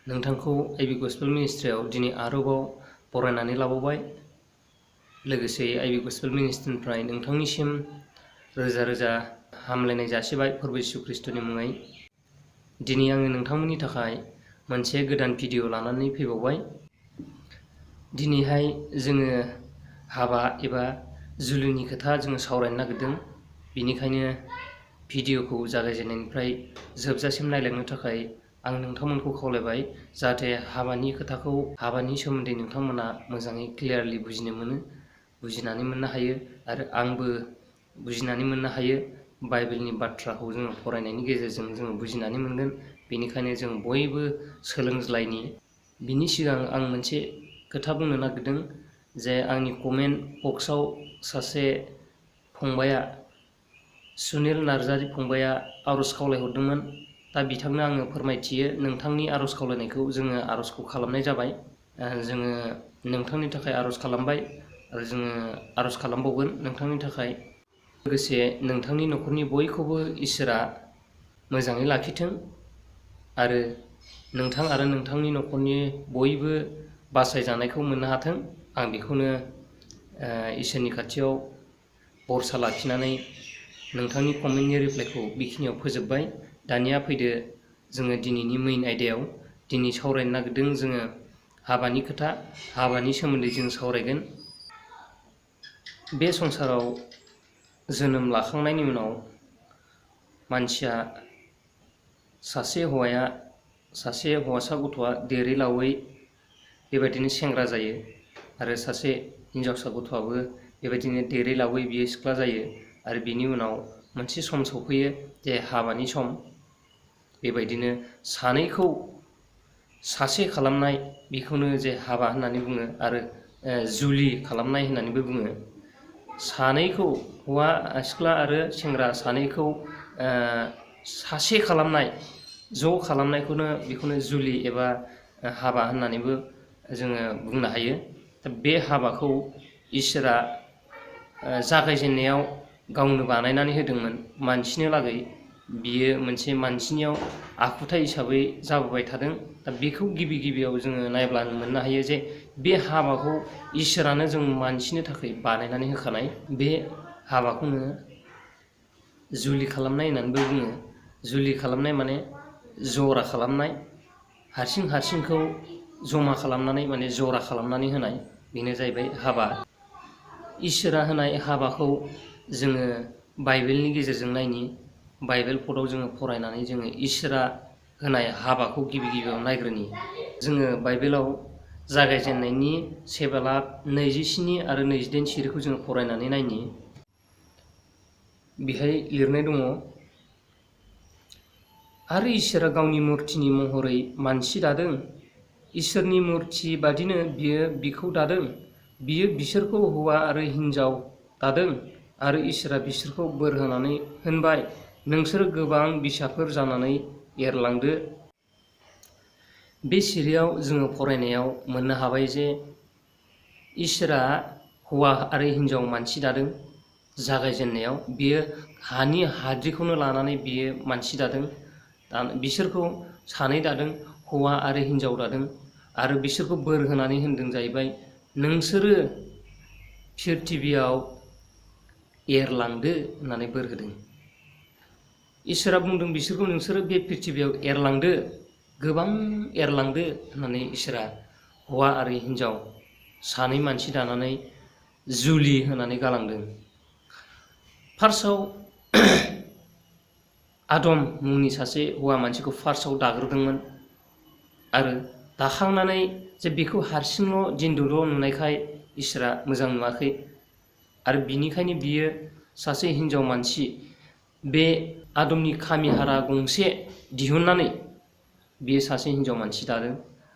नोंथांखौ I.B.Gospel मिनिस्ट्रियाव दिनै आरोबाव बरायनानै लाबावबाय। लोगोसे I.B.Gospel मिनिस्ट्रिनिफ्राय नोंथांनिसिम रोजा रोजा हामलायनाय जासिबाय प्रभु यीशु ख्रीष्टनि मुङै। दिनै आङो नोंथांमोननि थाखाय मोनसे गोदान भिडिअ लानानै फैबावबाय। दिनैहाय जोङो हाबा एबा जुलिनि खोथा जोङो सावरायनो नागिरदों। बेनिखायनो भिडिअखौ जागायजेननायनिफ्राय जोबजासिम नायलांनो थाखाय आं नोंथांमोनखौ खावलायबाय, जाहाथे हाबानि सोमोन्दै नोंथांमोना मोजाङै क्लियारलि बुजिनानै मोननो हायो आरो आंबो बुजिनानै मोननो हायो। बाइबेलनि बाथ्राखौ जोङो फरायनायनि गेजेरजों जोङो बुजिनानै मोनगोन। बेनिखायनो जों बयबो सोलोंज्लायनि। बिनि सिगां आं मोनसे खोथा बुंनो नागिरदों जे आंनि कमेन्ट बक्सआव सासे फंबाया, सुनिल नार्जारि फंबाया आर'ज खावलायहरदोंमोन। दा बिथांनो आङो फोरमायथियो, नोंथांनि आर'ज खावलायनायखौ जोङो आर'जखौ खालामनाय जाबाय। जोङो नोंथांनि थाखाय आर'ज खालामबाय आरो जोङो आर'ज खालामबावगोन नोंथांनि थाखाय। लोगोसे नोंथांनि न'खरनि बयखौबो इसोरा मोजाङै लाखिथों आरो नोंथां आरो नोंथांनि न'खरनि बयबो बासायजानायखौ मोननो हाथों। आं बेखौनो इसोरनि खाथियाव भरसा लाखिनानै नोंथांनि कमेन्टनि रिप्लाइखौ बेखिनियाव फोजोबबाय। दानिया फैदो जोङो दिनैनि मेइन आयदायाव। दिनै सावरायनो नागिरदों जोङो हाबानि खोथा, हाबानि सोमोन्दै जों सावरायगोन। बे संसाराव जोनोम लाखांनायनि उनाव मानसिया, सासे हौवासा गथ'आ देरै लावै बेबायदिनो सेंग्रा जायो आरो सासे हिनजावसा गथ'आबो बेबायदिनो देरै लावै बियो सिख्ला जायो आरो बिनि उनाव मोनसे सम सफैयो जे हाबानि सम। बेबायदिनो सानैखौ सासे खालामनाय, बेखौनो जे हाबा होननानै बुङो आरो जुलि खालामनाय होननानैबो बुङो। सानैखौ, हौवा सिख्ला आरो सेंग्रा सानैखौ सासे खालामनाय, ज' खालामनायखौनो बेखौनो जुलि एबा हाबा होननानैबो जोङो बुंनो हायो। दा बे हाबाखौ इसोरा जागायजेननायाव गावनो बानायनानै होदोंमोन मानसिनो लागै। बियो मोनसे मानसिनियाव आखुथाय हिसाबै जाबोबाय थादों। दा बेखौ गिबियाव जोङो नायब्लानो मोननो हायो जे बे हाबाखौ इसोरानो जों मानसिनो थाखाय बानायनानै होखानाय। बे हाबाखौनो जुलि खालामनाय होननानैबो बुङो। जुलि खालामनाय माने जरा खालामनाय, हारसिंखौ जमा खालामनानै माने जरा खालामनानै होनाय, बेनो जाहैबाय हाबा। इसोरा होनाय हाबाखौ जोङो बाइबेलनि गेजेरजों नायनि। बाइबेल पदआव जोङो फरायनानै जोङो इसोरा होनाय हाबाखौ गिबियाव नायग्रोनि। जोङो बाइबेलाव जागायजेननायनि 7:27 आरो 28 सिरिखौ जोङो फरायनानै नायनि। बेहाय लिरनाय दङ, आरो इसोरा गावनि मुर्तिनि महरै मानसि दादों। इसोरनि मुर्ति बादिनो बियो बिखौ दादों। बियो बिसोरखौ हौवा आरो हिनजाव दादों आरो इसोरा बिसोरखौ बोर होनानै होनबाय, नोंसोर गोबां बिसाफोर जानानै एरलांदो। बे सिरियाव जोङो फरायनायाव मोननो हाबाय जे इसोरा हौवा आरो हिनजाव मानसि दादों। जागायजेननायाव बियो हानि हाद्रिखौनो लानानै बियो मानसि दादों। बिसोरखौ सानै दादों, हौवा आरो हिनजाव दादों आरो बिसोरखौ बोर होनानै होनदों जाहैबाय, नोंसोरो प्रिथिबियाव एरलांदो होननानै बोर होदों। इसोरा बुंदों बिसोरखौ, नोंसोरो बे प्रिथिबियाव एरलांदो, गोबां एरलांदो होननानै इसोरा हौवा आरो हिनजाव सानै मानसि दानानै जुलि होनानै गालांदों। फार्स्टआव आदम मुंनि सासे हौवा मानसिखौ फार्स्टआव दाग्रोदोंमोन आरो दाखांनानै जे बेखौ हारसिंल' दिन्दुल' नुनायखाय इसोरा मोजां नुवाखै आरो बिनिखायनो बियो सासे हिनजाव मानसि, बे आदमनि खामि हारा गंसे दिहुननानै बियो सासे हिनजाव मानसि दादों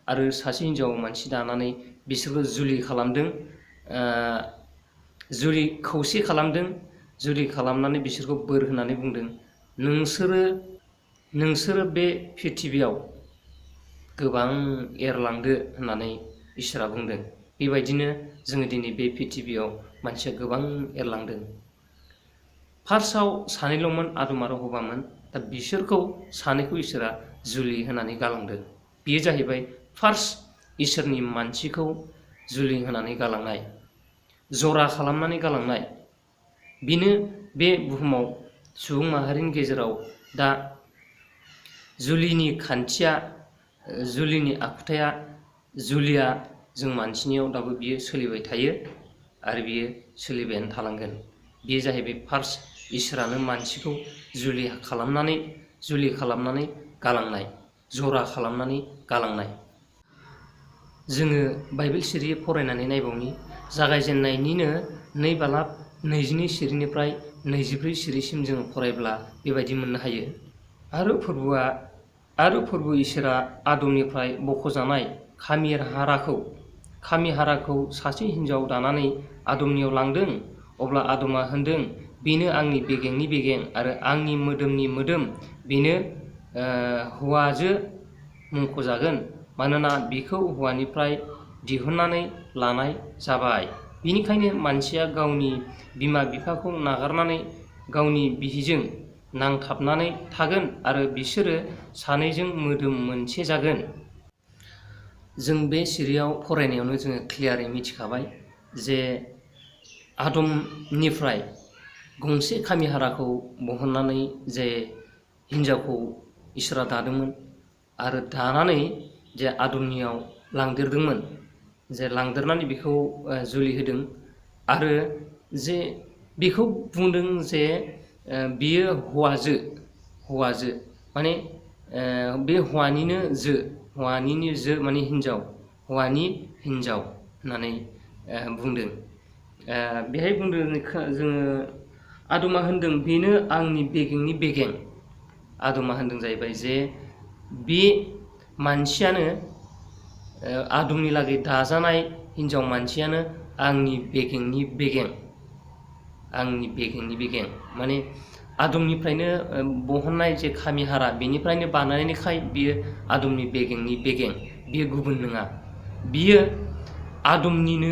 आरो सासे हिनजाव मानसि दानानै बिसोरखौ जुलि खालामदों। जुलि खौसे खालामदों। जुलि खालामनानै बिसोरखौ बोर होनानै बुंदों, नोंसोरो बे प्रिथिबियाव गोबां एरलांदो होननानै इसोरा बुंदों। बेबायदिनो जोङो दिनै बे प्रिथिबियाव मानसिया गोबां एरलांदों। फार्स्टआव सानैल'मोन, आदम आरो हौवामोन। दा बिसोरखौ सानैखौ इसोरा जुलि होनानै गालांदों। बेयो जाहैबाय फार्स्ट इसोरनि मानसिखौ जुलि होनानै गालांनाय, जरा खालामनानै गालांनाय। बेनो बे बुहुमाव सुबुं माहारिनि गेजेराव दा जुलिनि खान्थिया, जुलिनि आखुथाया, जुलिया जों मानसिनियाव दाबो बियो सोलिबाय थायो आरो बियो सोलिबायानो थालांगोन। बेयो जाहैबाय फार्स्ट इसोरानो मानसिखौ जुलि खालामनानै गालांनाय, जरा खालामनानै गालांनाय। जोङो बाइबेल सिरि फरायनानै नायबावनि, जागायजेननायनिनो 2 बालाब 22 सिरिनिफ्राय 24 सिरिसिम जोङो फरायब्ला बेबायदि मोननो हायो। आरो फोरबु इसोरा आदमनिफ्राय बख'जानाय खामि हाराखौ सासे हिन्जाव दानानै आदमनियाव लांदों। अब्ला आदमा होनदों, बेनो आंनि बेगेंनि बेगें आरो आंनि मोदोमनि मोदोम, बेनो हौवाजो मुंख'जागोन, मानोना बिखौ हौवानिफ्राय दिहुननानै लानाय जाबाय। बेनिखायनो मानसिया गावनि बिमा बिफाखौ नागारनानै गावनि बिसिजों नांथाबनानै थागोन आरो बिसोरो सानैजों मोदोम मोनसे जागोन। जों बे सिरियाव फरायनायावनो जोङो क्लियारै मिथिखाबाय जे आदमनिफ्राय गंसे खामि हाराखौ बहननानै जे हिन्जावखौ इसोरा दादोंमोन आरो दानानै जे आदमनियाव लांदेरदोंमोन, जे लांदेरनानै बेखौ जुलि होदों आरो जे बेखौ बुंदों जे बियो हौवाजो माने बे हौवानिनो जो माने हिन्जाव, हौवानि हिन्जाव होननानै बुंदों। बेहाय बुंदों जोङो, आदमा होनदों बेनो आंनि बेगेंनि बेगें। आदमा होनदों जाहैबाय जे बे मानसियानो, आदमनि लागै दाजानाय हिन्जाव मानसियानो आंनि बेगेंनि बेगें माने आदमनिफ्रायनो बहननाय जे खामि हारा, बेनिफ्रायनो बानायनायखाय बियो आदमनि बेगेंनि बेगें, बियो गुबुन नङा। बियो आदमनिनो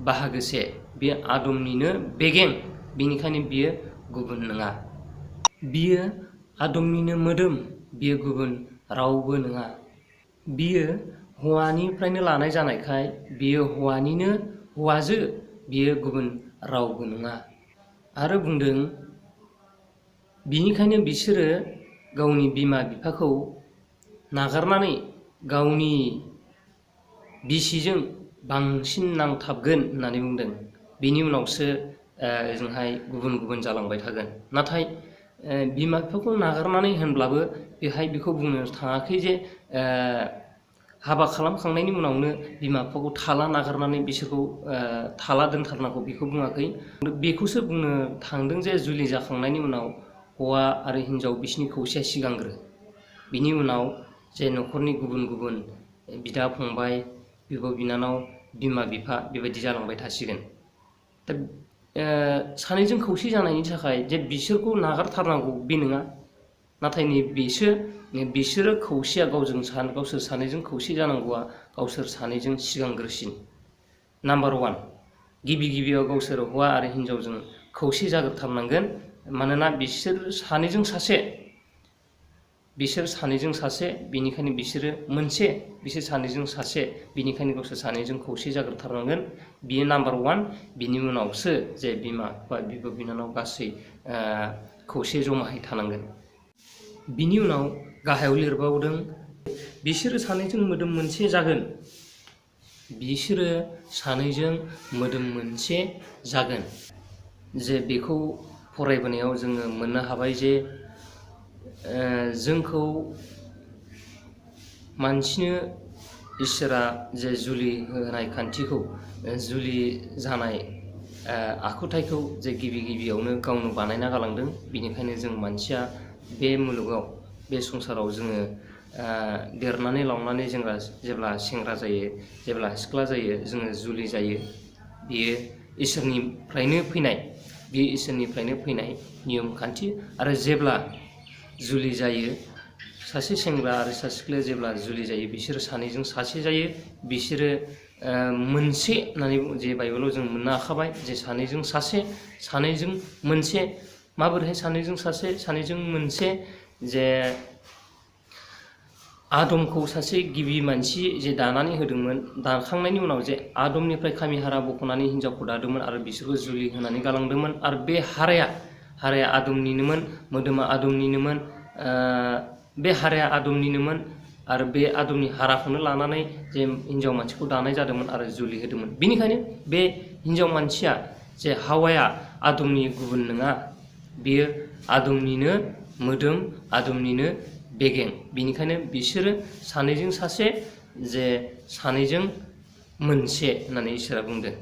बाहागोसे, बियो आदमनिनो बेगें, बेनिखायनो बियो गुबुन नङा। बियो आदमनिनो मोदोम, बियो गुबुन रावबो नङा। बियो हौवानिफ्रायनो लानाय जानायखाय बियो हौवानिनो हौवाजो, बियो गुबुन रावबो नङा। आरो बुंदों, बिनिखायनो बिसोरो गावनि बिमा बिफाखौ नागारनानै गावनि बिसिजों बांसिन नांथाबगोन होननानै बुंदों। बिनि उनावसो जोंहाय गुबुन गुबुन जालांबाय थागोन। नाथाय बिमा बिफाखौ नागारनानै होनब्लाबो बेहाय बेखौ बुंनो थाङाखै जे हाबा खालामखांनायनि उनावनो बिमा बिफाखौ थाला नागारनानै बिसोरखौ थाला दोनथारनांगौ, बेखौ बुङाखै। बेखौसो बुंनो थांदों जे जुलि जाखांनायनि उनाव हौवा आरो हिन्जाव बिसिनि खौसेया सिगांग्रो, बिनि उनाव जे न'खरनि गुबुन गुबुन बिदा फंबाय, बिब' बिनानाव, बिमा बिफा बेबायदि जालांबाय थासिगोन। दा सानैजों खौसे जानायनि थाखाय जे बिसोरखौ नागारथारनांगौ बे नङा। नाथाय बिसोरो खौसेया गावसोर सानैजों खौसे जानांगौआ गावसोर सानैजों सिगांग्रोसिन। नाम्बार 1, गिबियाव गावसोर हौवा आरो हिन्जावजों खौसे जाग्रोथारनांगोन। मानोना बिसोर सानैजों सासे, बेनिखायनो बिसोरो मोनसे, बिसोर सानैजों सासे, बेनिखायनो गावसोर सानैजों खौसे जाग्रोथारनांगोन। बियो नाम्बार 1। बिनि उनावसो जे बिमा बिफा, बिब' बिनानाव गासै खौसे जमायै थानांगोन। बिनि उनाव गाहायाव लिरबावदों, बिसोरो सानैजों मोदोम मोनसे जागोन। बिसोरो सानैजों मोदोम मोनसे जागोन। जे बेखौ फरायबोनायाव जोङो मोननो हाबाय जे जोंखौ मानसिनो इसोरा जे जुलि होनाय खान्थिखौ, जुलि जानाय आखुथायखौ जे गिबियावनो गावनो बानायना गालांदों। बेनिखायनो जों मानसिया बे मुलुगाव, बे संसाराव जोङो देरनानै लावनानै जेब्ला सेंग्रा जायो, जेब्ला सिख्ला जायो, जोङो जुलि जायो। बेयो इसोरनिफ्रायनो फैनाय नियम खान्थि। आरो जेब्ला जुलि जायो, सासे सेंग्रा आरो सासे सिख्लाया जेब्ला जुलि जायो, बिसोरो सानैजों सासे जायो। बिसोरो मोनसे होननानै जे बाइबेलाव जों मोननो हाखाबाय जे सानैजों सासे, सानैजों मोनसे। माबोरैहाय सानैजों सासे, सानैजों मोनसे? जे आदमखौ सासे गिबि मानसि जे दानानै होदोंमोन, दाखांनायनि उनाव जे आदमनिफ्राय खामि हारा बख'नानै हिनजावखौ दादोंमोन आरो बिसोरखौ जुलि होनानै गालांदोंमोन आरो बे हाराया आदमनिनोमोन, मोदोमा आदमनिनोमोन, बे हाराया आदमनिनोमोन आरो बे आदमनि हाराखौनो लानानै जे हिनजाव मानसिखौ दानाय जादोंमोन आरो जुलि होदोंमोन। बेनिखायनो बे हिनजाव मानसिया जे हावाया आदमनि गुबुन नङा, बेयो आदमनिनो मोदोम, आदमनिनो बेगें। बेनिखायनो बिसोरो सानैजों सासे, जे सानैजों मोनसे होननानै इसोरा बुंदों।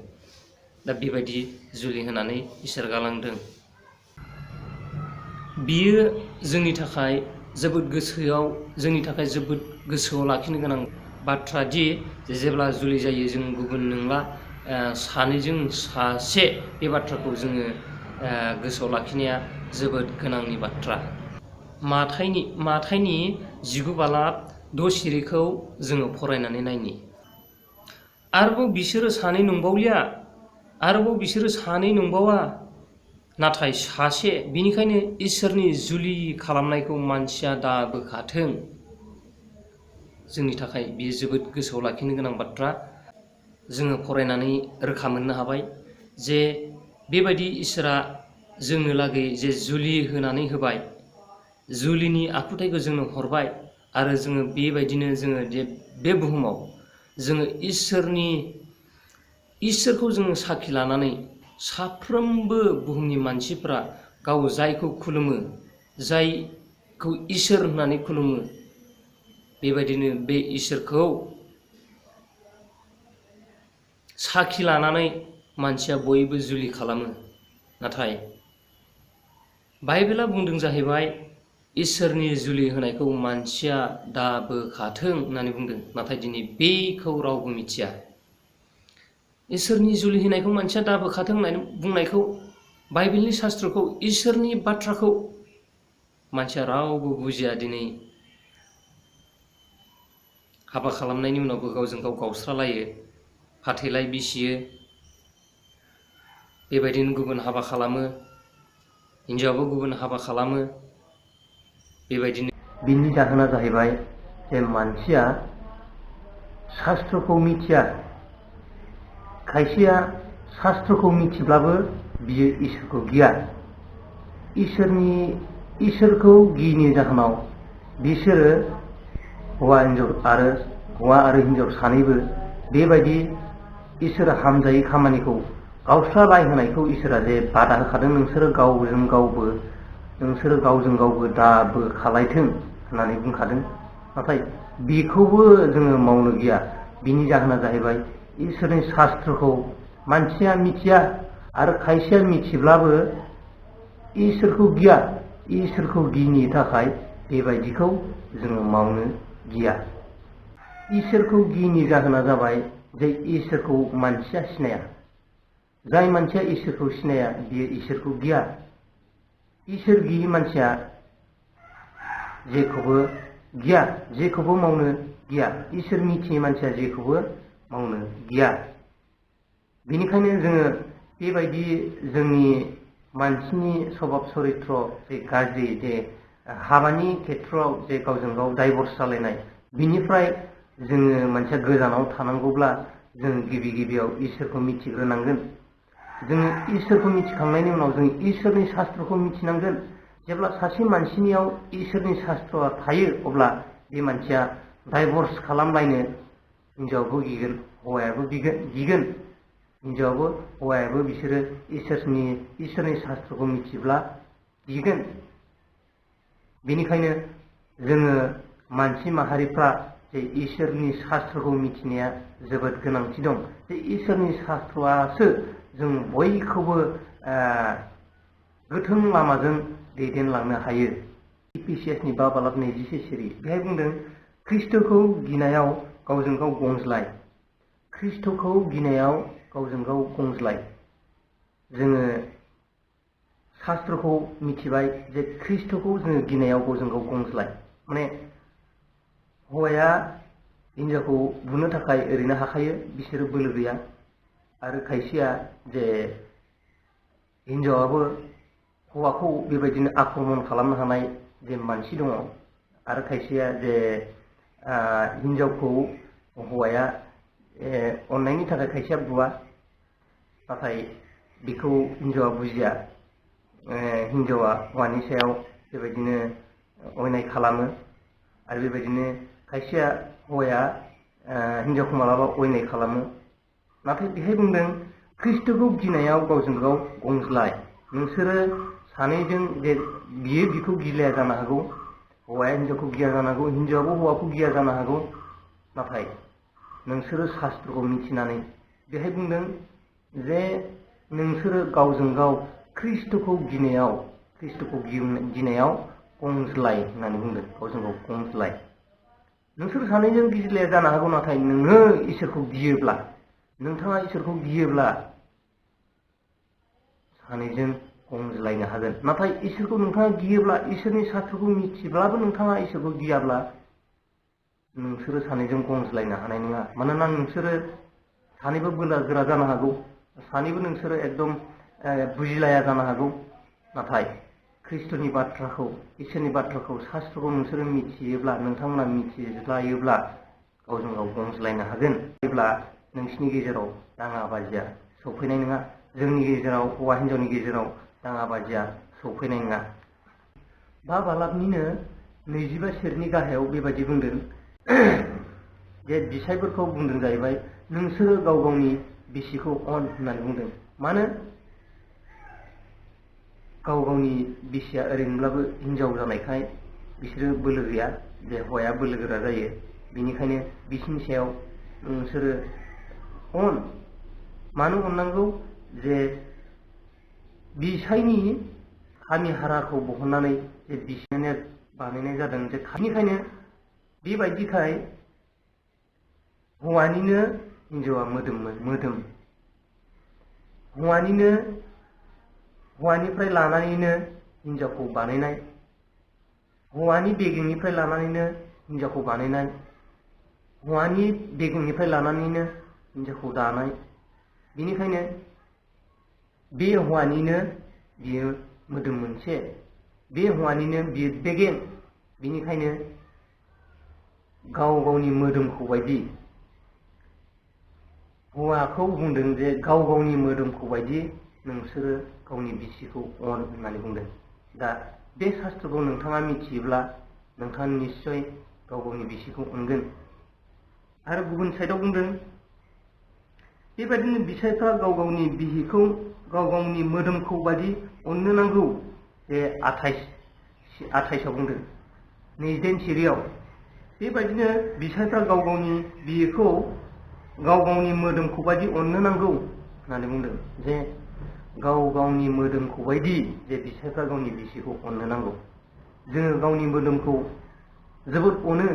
दा बेबायदि जुलि होनानै इसोर गालांदों। बियो जोंनि थाखाय जोबोद गोसोआव लाखिनो गोनां बाथ्रा दि जेब्ला जुलि जायो जों गुबुन नंला, सानैजों सासे, बे बाथ्राखौ जोङो गोसोआव लाखिनाया जोबोद गोनांनि बाथ्रा। माथाइनि 19 बालाब 6 सिरिखौ जोङो फरायनानै नायनि। आरोबाव बिसोरो सानै नंबावा, नाथाय सासे। बिनिखायनो इसोरनि जुलि खालामनायखौ मानसिया दा बोखाथों। जोंनि थाखाय बेयो जोबोद गोसोआव लाखिनो गोनां बाथ्रा। जोङो फरायनानै रोखा मोननो हाबाय जे बेबायदि इसोरा जोंनो लागै जे जुलि होनानै होबाय, जुलिनि आखुथायखौ जोंनो हरबाय आरो जोङो बेबायदिनो जोङो जे बे बुहुमाव जोङो इसोरखौ जोङो साखि लानानै साफ्रोमबो बुहुमनि मानसिफ्रा गाव जायखौ खुलुमो, जायखौ इसोर होननानै खुलुमो, बेबायदिनो बे इसोरखौ साखि लानानै मानसिया बयबो जुलि खालामो। नाथाय बाइबेला बुंदों जाहैबाय इसोरनि जुलि होनायखौ मानसिया दा बोखाथों होननानै बुंदों। नाथाय दिनै बेखौ रावबो मिथिया। इसोरनि जुलि होनायखौ मानसिया दा बोखाथों होननानै बुंनायखौ, बाइबेलनि शास्त्रखौ, इसोरनि बाथ्राखौ मानसिया रावबो बुजिया। दिनै हाबा खालामनायनि उनावबो गावजों गाव गावस्रालायो, फाथैलाय बिसियो, बेबायदिनो गुबुन हाबा खालामो, हिनजावाबो गुबुन हाबा खालामो। बेबायदिनो बिनि जाहोना जाहैबाय जे मानसिया शास्त्रखौ मिथिया। खायसेया शास्त्रखौ मिथिब्लाबो बियो इसोरखौ गिया। इसोरखौ गियिनि जाहोनाव बिसोरो हौवा आरो हिनजाव सानैबो बेबायदि इसोर हामजायै खामानिखौ, गावस्रालायहोनायखौ इसोरा जे बादा होखादों, नोंसोरो गावजों गावबो दाबो खालायथों होननानै बुंखादों। नाथाय बेखौबो जोङो मावनो गिया। बिनि जाहोना जाहैबाय इसोरनि शास्त्रखौ मानसिया मिथिया आरो खायसेया मिथिब्लाबो इसोरखौ गिया। इसोरखौ गियिनि थाखाय बेबायदिखौ जोङो मावनो गिया। इसोरखौ गियिनि जाहोना जाबाय जे इसोरखौ मानसिया सिनाया। जाय मानसिया इसोरखौ सिनाया बियो इसोरखौ गिया। इसोर गियि मानसिया जेखौबो मावनो गिया। इसोर मिथियै मानसिया जेखौबो मावनो गिया। बेनिखायनो जोङो बेबायदि जोंनि मानसिनि सभाब चरित्र जे गाज्रि, जे हाबानि खेथ्रआव जे गावजों गाव डाइभर्स जालायनाय, बिनिफ्राय जोङो मानसिया गोजानाव थानांगौब्ला जों गिबियाव इसोरखौ मिथिग्रोनांगोन। जोङो इसोरखौ मिथिखांनायनि उनाव जों इसोरनि शास्त्रखौ मिथिनांगोन। जेब्ला सासे मानसिनियाव इसोरनि शास्त्रआ थायो, अब्ला बे मानसिया डाइभर्स खालामलायनो, हिनजावाबो गिगोन, हौवायाबो गिगोन। हिनजावाबो हौवायाबो बिसोरो इसोरनि शास्त्रखौ मिथिब्ला गिगोन। बेनिखायनो जोङो मानसि माहारिफ्रा जे इसोरनि शास्त्रखौ मिथिनाया जोबोद गोनांथि दं। जे इसोरनि शास्त्रआसो जों बयखौबो गोथों लामाजों दैदेनलांनो हायो। इफिसियासनि 5 बालाब 21 सिरि, बेहाय बुंदों, ख्रिस्ट'खौ गिनायाव गावजों गाव गंज्लाय। ख्रिस्ट'खौ गिनायाव गावजों गाव गंज्लाय। जोङो शास्त्रखौ मिथिबाय जे ख्रिस्ट'खौ जोङो गिनायाव गावजों गाव गंज्लाय। माने हौवाया हिनजावखौ बुनो थाखाय ओरैनो हाखायो, बिसोरो बोलो गैया। आरो खायसेया जे हिनजावाबो हौवाखौ बेबायदिनो आक्रमन खालामनो हानाय जे मानसि दङ। आरो खायसेया जे हिनजावखौ हौवाया अननायनि थाखाय खायसेया बुवा, नाथाय बेखौ हिनजावा बुजिया। हिनजावा हौवानि सायाव बेबायदिनो अयनाय खालामो, आरो बेबायदिनो खायसेया हौवाया हिनजावखौ मालाबा अयनाय खालामो। नाथाय बेहाय बुंदों ख्रिस्ट'खौ गिनायाव गावजों गाव गंज्लाय। नोंसोरो सानैजों जे बियो बिखौ गिलाया जानो हागौ, हौवाया हिनजावखौ गिया जानो हागौ, हिनजावाबो हौवाखौ गिया जानो हागौ, नाथाय नोंसोरो शास्त्रखौ मिथिनानै बेहाय बुंदों जे नोंसोरो गावजों गाव ख्रिस्ट'खौ गिनायाव गंज्लाय होननानै बुंदों। गावजों गाव गंज्लाय। नोंसोर सानैजों गिज्लाया जानो हागौ, नाथाय नोङो इसोरखौ गियोब्ला, नोंथाङा इसोरखौ गियोब्ला सानैजों गंज्लायनो हागोन। नाथाय इसोरखौ नोंथाङा गियोब्ला, इसोरनि शास्त्रखौ मिथिब्लाबो नोंथाङा इसोरखौ गियाब्ला नोंसोरो सानैजों गंज्लायनो हानाय नङा। मानोना नोंसोरो सानैबो गोरा जानो हागौ, सानैबो नोंसोरो एकदम बुजिलाया जानो हागौ, नाथाय ख्रिस्ट'नि बाथ्राखौ, इसोरनि बाथ्राखौ, शास्त्रखौ नोंसोरो मिथियोब्ला, नोंथांमोना मिथिज्लायोब्ला गावजों गाव गंज्लायनो हागोन। जेब्ला नोंसिनि गेजेराव दाङा बाजिया सौफैनाय नङा, जोंनि गेजेराव, हौवा हिनजावनि गेजेराव दाङा बाजिया सौफैनाय नङा। बालाबनिनो 22 सेरनि गाहायाव बेबायदि बुंदों जे बिसायफोरखौ बुंदों जाहैबाय, नोंसोरो गाव गावनि बिसिखौ अन होननानै बुंदों। मानो? गाव गावनि बिसिया ओरैनोब्लाबो हिनजाव जानायखाय बिसोरो बोलो गैया, जे हौवाया बोलो गोरा जायो। बेनिखायनो बिसिनि सायाव नोंसोरो अन। मानो अननांगौ? जे बिसायनि खामि हाराखौ बहननानै जे बिसियानो बानायनाय जादों, जे बेनिखायनो बेबायदिखाय हौवानिनो हिनजावा मोदोम, हौवानिफ्राय लानानैनो हिनजावखौ बानायनाय, हौवानि बेगेंनिफ्राय लानानैनो हिनजावखौ बानायनाय, हौवानि बेगेंनिफ्राय लानानैनो हिनजावखौ दानाय। बेनिखायनो बे हौवानिनो बियो मोदोम मोनसे, बे हौवानिनो बियो बेगें। बेनिखायनो गाव गावनि मोदोमखौ बायदि हौवाखौ बुंदों जे गाव गावनि मोदोमखौ बायदि नोंसोरो गावनि बिसिखौ अन होननानै बुंदों। दा बे शास्त्रखौ नोंथाङा मिथियोब्ला नोंथाङा निस्सय गाव गावनि बिसिखौ अनगोन। आरो गुबुन साइडआव बुंदों बेबायदिनो बिसायफ्रा गाव गावनि बिसिखौ गाव गावनि मोदोमखौ बायदि अननो नांगौ। जे 28आव बुंदों 28 सिरियाव बेबायदिनो बिसायफ्रा गाव गावनि बिसिखौ गाव गावनि मोदोमखौ बायदि अननो नांगौ होननानै बुंदों। जे गाव गावनि मोदोमखौ बायदि जे बिसायफ्रा गावनि बिसिखौ अननो नांगौ। जोङो गावनि मोदोमखौ जोबोद अनो।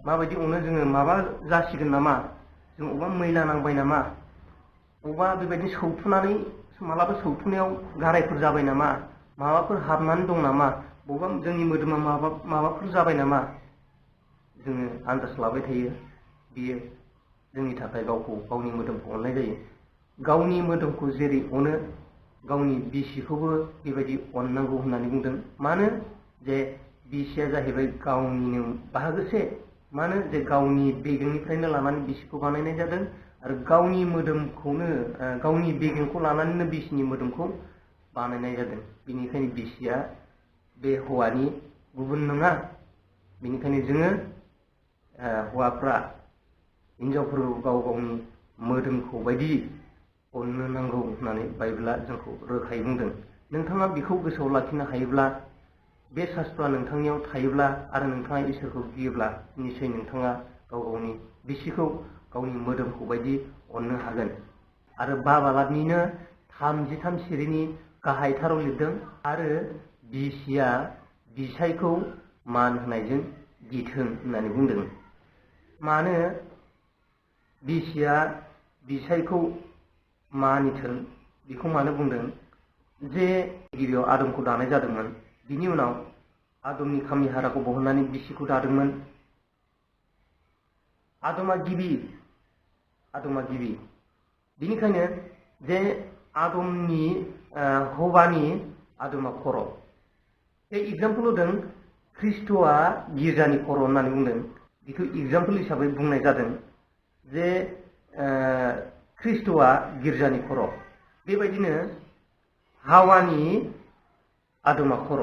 माबायदि अनो? जोङो माबा जासिगोन नामा, जों अबेबा मैला नांबाय नामा, अबेबा बेबायदि सौथुनानै मालाबा सौथुनायाव गारायफोर जाबाय नामा, माबाफोर हाबनानै दं नामा, बबेबा जोंनि मोदोमा माबाफोर जाबाय नामा, जोङो आन्दाज लाबाय थायो। बियो जोंनि थाखाय गावनि मोदोमखौ अननाय जायो। गावनि मोदोमखौ जेरै अनो गावनि बिसिखौबो बेबायदि अननांगौ होननानै बुंदों। मानो? जे बिसिया जाहैबाय गावनिनो बाहागोसे। मानो? जे गावनि बेगेंनिफ्रायनो लानानै बिसिखौ बानायनाय जादों, आरो गावनि मोदोमखौनो गावनि बेगेंखौ लानानैनो बिसिनि मोदोमखौ बानायनाय जादों। बेनिखायनो बिसिया बे हौवानि गुबुन नङा। बेनिखायनो जोङो हौवाफ्रा हिनजावफोरखौ गाव गावनि मोदोमखौ बायदि अननो नांगौ होननानै बाइबेला जोंखौ रोखायै बुंदों। नोंथाङा बेखौ गोसोआव लाखिनो हायोब्ला, बे शास्त्रआ नोंथांनियाव थायोब्ला, आरो नोंथाङा इसोरखौ गियोब्ला, निस्सय नोंथाङा गाव गावनि बिसिखौ गावनि मोदोमखौ बायदि अननो हागोन। आरो बालाबनिनो 33 सिरिनि गाहायथाराव लिरदों, आरो बिसिया बिसायखौ मान होनायजों गिथों होननानै बुंदों। मानो बिसिया बिसायखौ मानिथों बेखौ मानो बुंदों? जे गिबियाव आदमखौ दानाय जादोंमोन, बिनि उनाव आदमनि खामि हाराखौ बहननानै बिसिखौ दादोंमोन। आदमा गिबि। बिनिखायनो जे आदमनि हौवानि आदमा खर'। बे एग्जाम्पल होदों ख्रिस्ट'आ गिर्जानि खर' होननानै बुंदों। बेखौ एग्जाम्पल हिसाबै बुंनाय जादों जे ख्रिस्ट'आ गिर्जानि खर', बेबायदिनो हावानि आदमा खर',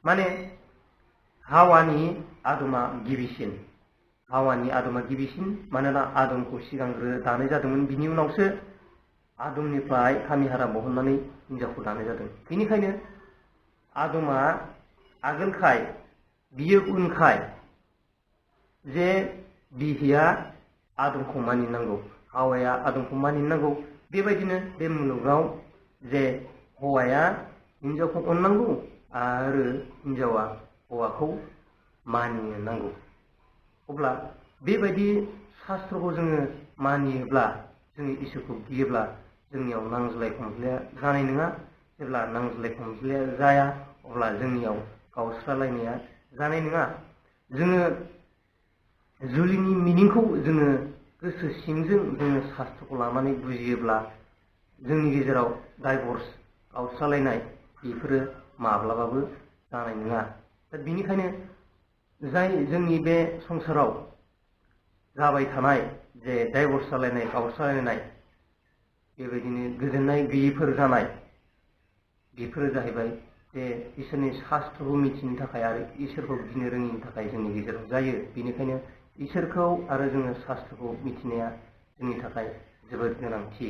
माने हावानि आदमा गिबिसिन, हावानि आदमा गिबिसिन, मानोना आदमखौ सिगांग्रो दानाय जादोंमोन, बिनि उनावसो आदमनिफ्राय खामिहारा बहननानै हिनजावखौ दानाय जादों। बेनिखायनो आदमा आगोलखाय बियो उनखाय जे बिहिया आदमखौ मानिनांगौ, हावाया आदमखौ मानिनांगौ। बेबायदिनो बे मुलुगाव जे हौवाया हिनजावखौ अननांगौ आरो हिनजावा हौवाखौ मानिनो नांगौ। अब्ला बेबायदि शास्त्रखौ जोङो मानियोब्ला, जोङो इसोरखौ गियोब्ला जोंनियाव नांज्लाय खमज्लाया जानाय नङा। जेब्ला नांज्लाय खमज्लाया जाया अब्ला जोंनियाव गावस्रालायनाया जानाय नङा। जोङो जुलिनि मिनिंखौ जोङो गोसो सिंजों जोङो शास्त्रखौ लानानै बुजियोब्ला जोंनि गेजेराव डाइभर्स, गावस्रालायनाय बेफोरो माब्लाबाबो जानाय नङा। दा बेनिखायनो जाय जोंनि बे संसाराव जाबाय थानाय जे डाइभर्स जालायनाय, गावस्रालायनाय, बेबायदिनो गोजोननाय गैयिफोर जानाय, बेफोरो जाहैबाय जे इसोरनि शास्त्रखौ मिथिनो थाखाय आरो इसोरखौ गिनो रोङिनि थाखाय जोंनि गेजेराव जायो। बेनिखायनो इसोरखौ आरो जोङो शास्त्रखौ मिथिनाया जोंनि थाखाय जोबोद गोनांथि।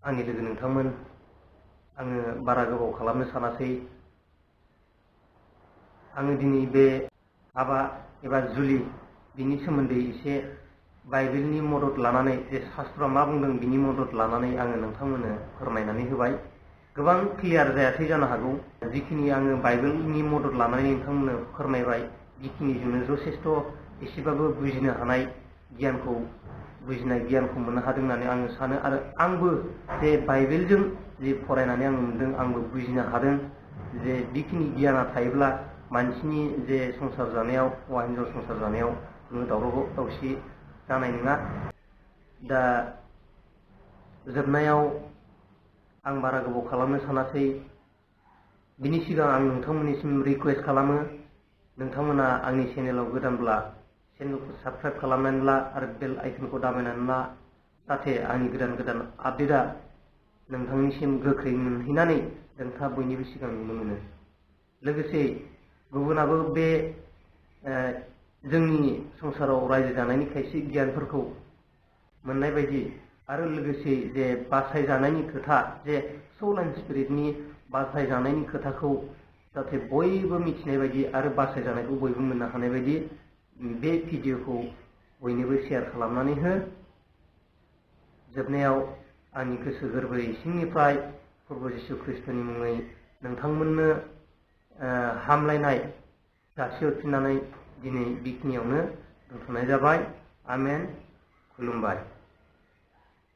आंनि लोगो नोंथांमोन, आङो बारा गोबाव खालामनो सानासै। आङो दिनै बे हाबा एबा जुलि बिनि सोमोन्दै एसे बाइबेलनि मदद लानानै, जे शास्त्रआ मा बुंदों बिनि मदद लानानै आङो नोंथांमोननो फोरमायनानै होबाय। गोबां क्लियार जायाखै जानो हागौ। जिखिनि आङो बाइबेलनि मदद लानानै नोंथांमोननो फोरमायबाय, बेखिनिजोंनो जथेस्थ' एसेबाबो बुजिनो हानाय गियानखौ, बुजिनाय गियानखौ मोननो हादों होननानै आङो सानो। आरो आंबो जे बाइबेलजों जे फरायनानै आं मोनदों, आंबो बुजिनो हादों जे बेखिनि गियाना थायोब्ला मानसिनि जे संसार जानायाव, हौवा हिनजाव संसार जानायाव खुनु दावराव दावसि जानाय नङा। दा जोबनायाव आं बारा गोबाव खालामनो सानासै। बिनि सिगां आं नोंथांमोननिसिम रिकुवेस्ट खालामो, नोंथांमोना आंनि चेनेलाव गोदानब्ला चेनेलखौ साबस्क्राइब खालामनानै ला आरो बेल आइकनखौ दाबायनानै ला, जाहाथे आंनि गोदान गोदान आपडेटआ नोंथांनिसिम गोख्रै मोनहैनानै नोंथाङा बयनिबो सिगां नुनो मोनो। लोगोसे गुबुनाबो बे जोंनि संसाराव रायजो जानायनि खायसे गियानफोरखौ मोननाय बायदि, आरो लोगोसे जे बासायजानायनि खोथा, जे सोल एन्ड स्पिरिटनि बासायजानायनि खोथाखौ जाहाथे बयबो मिथिनाय बायदि आरो बासायजानायखौ बयबो मोननो हानाय बायदि बे भिडिअखौ बयनोबो शेयार खालामनानै हो। जोबनायाव आंनि गोसो गोरबो सिंनिफ्राय प्रभु जिसु ख्रिस्ट'नि मुङै नोंथांमोननो हामलायनाय जासिहरफिननानै दिनै बेखिनियावनो दोनथ'नाय जाबाय। आमेन। खुलुमबाय।